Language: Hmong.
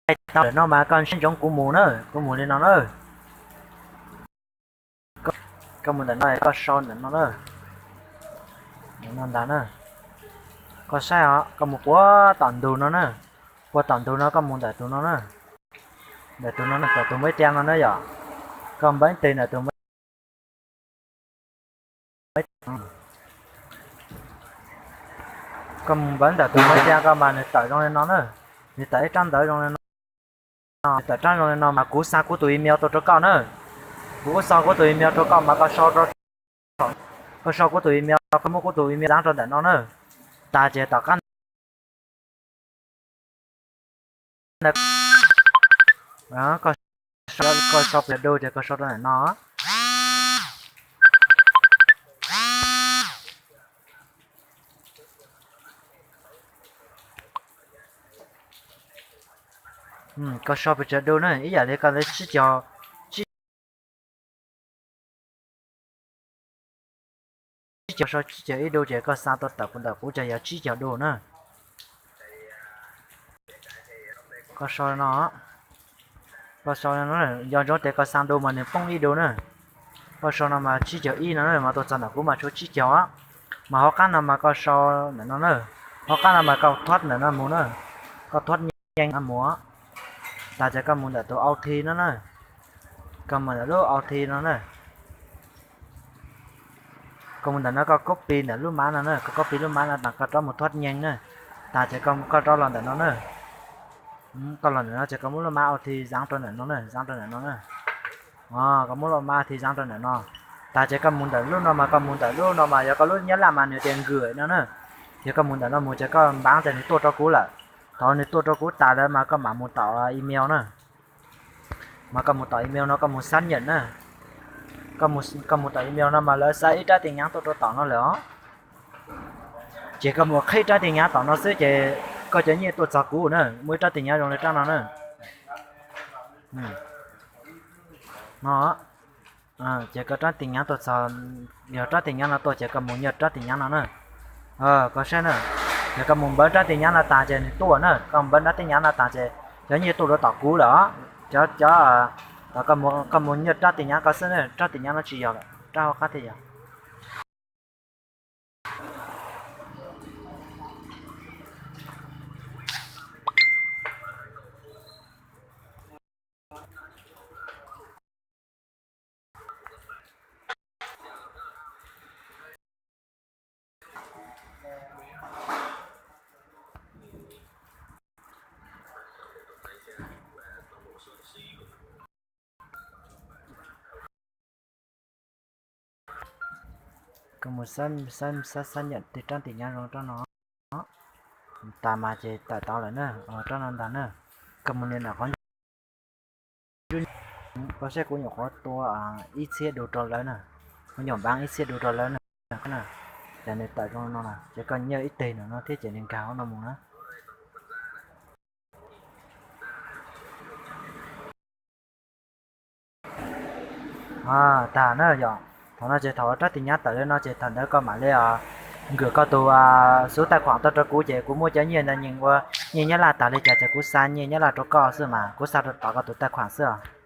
Tau lawm no mas koj ntsoov kuv mus na, kuv mus li no na. Koj mus ntawm no koj sau ntawm no na. Ntawm no ntag na. Koj saib os, koj mus puag tom ntug no na. Puag tom ntug no koj mus ntawm tus no na. Ntawm tus no na, ntawm tus muaj ib tia no na yom. Koj npawb tes ntawm tus muaj, koj mus npawb ntawm tus muaj ib tia koj mas nws tawm zoo li no na. Nws tawm ib rab ntawv zoo li no. Nws tawm rab zoo li no mas kuv xa kuv tus email tuaj rau koj na. Kuv xa kuv tus email rau koj mas koj sau, koj sau kuv tus email, koj muab kuv tus email zav rau ntawm no na. Tas ces tom qab ntawd koj sau pes tsawg du ces koj sau rau ntawm no. Koj sau pes tsawg du na, ib yam li koj ntawd tsib caug, tsib caug, sau tsib caug ib du ces koj xa tuaj tawm kuv ntawm kuv ces yog tsib caug du na. Koj sau no, koj sau no, nco ntsoov tias koj xa du mas nws poob ib du na. Koj sau no mas tsib caug ib no na, mas tuaj txog ntawm kuv mas tshuav tsib caug. Mas hauv qab no mas koj sau ntawm no na, hauv qab no mas koj thuab ntawm no mus na, koj thuab nyeej no mus. Tas ces koj mus ntawm tus OT no na, koj mus ntawm lub OT no na. Koj mus ntawm no koj copy ntawm lub mab no na, koj copy lub mab no tas koj rov mus thuab nyeej na. Tas ces koj rov los ntawm no na. Koj los ntawm no ces koj muab lub mab OT zav rau ntawm no na, zav rau ntawm no na. Koj muab lub mab OT zav rau ntawm no. Tas ces koj mus ntawm lub no mas koj mus ntawm lub no mas yog koj lub nyab laj mas nws tias nkws no na. Ces koj mus ntawm no mus ces koj npav ces nws tuaj rau kuv lawm. Thaum nws tuaj rau kuv tas lawm mas koj mam mus tom email na. Mas koj mus tom email no koj mus xác nhận na. Koj mus tom email no mas lawv xa ib rab tin nhắn tuaj rau tom no lawm os. Ces koj mus qhib rab tin nhắn tom no xwb ces koj cov nyiaj tuaj txog kuv na, muaj ib rab tin nhắn zoo li rab no na. No, ces koj rab tin nhắn tuaj txog, yog rab tin nhắn no tuaj ces koj mus nyaj rab tin nhắn no na. Koj saib na, ces koj mus npawb rab tin nhắn no tas ces nws tuaj na, koj npawb rab tin nhắn no tas ces cov nyiaj tuaj rau tom kuv lawm os. Cov, cov, koj mus nyaj rab tin nhắn koj xwb na, rab tin nhắn no tsis yog lawm, rab hauv qab thiaj yog. Koj mus xác, xác, xác nhận tej rab tin nhắn zoo rab no. Tas mas ces tawm tau lawm na, rab no ntag na. Koj mus nias ntawm qhov, koj saib kuv nyuam qhuav tua ib txhiab du rau lawv na, kuv nyuam npav ib txhiab du rau lawv na. Ces nws tawm zoo no na, ces koj nyaj ib teg ntawm no thiab ces nws nkag hauv no mus na. Tag na yom. Thaum no ces thaum rab tin nhắn tawm li no ces thaum ntawd koj mam li nkws koj tus số tài khoản tuaj rau kuv ces kuv muab cov nyiaj ntawd nyeem ua nyiaj nyab laj tas li cas ces kuv xa nyiaj nyab laj rau koj xwb mas, kuv xa rau tom koj tus tài khoản xwb.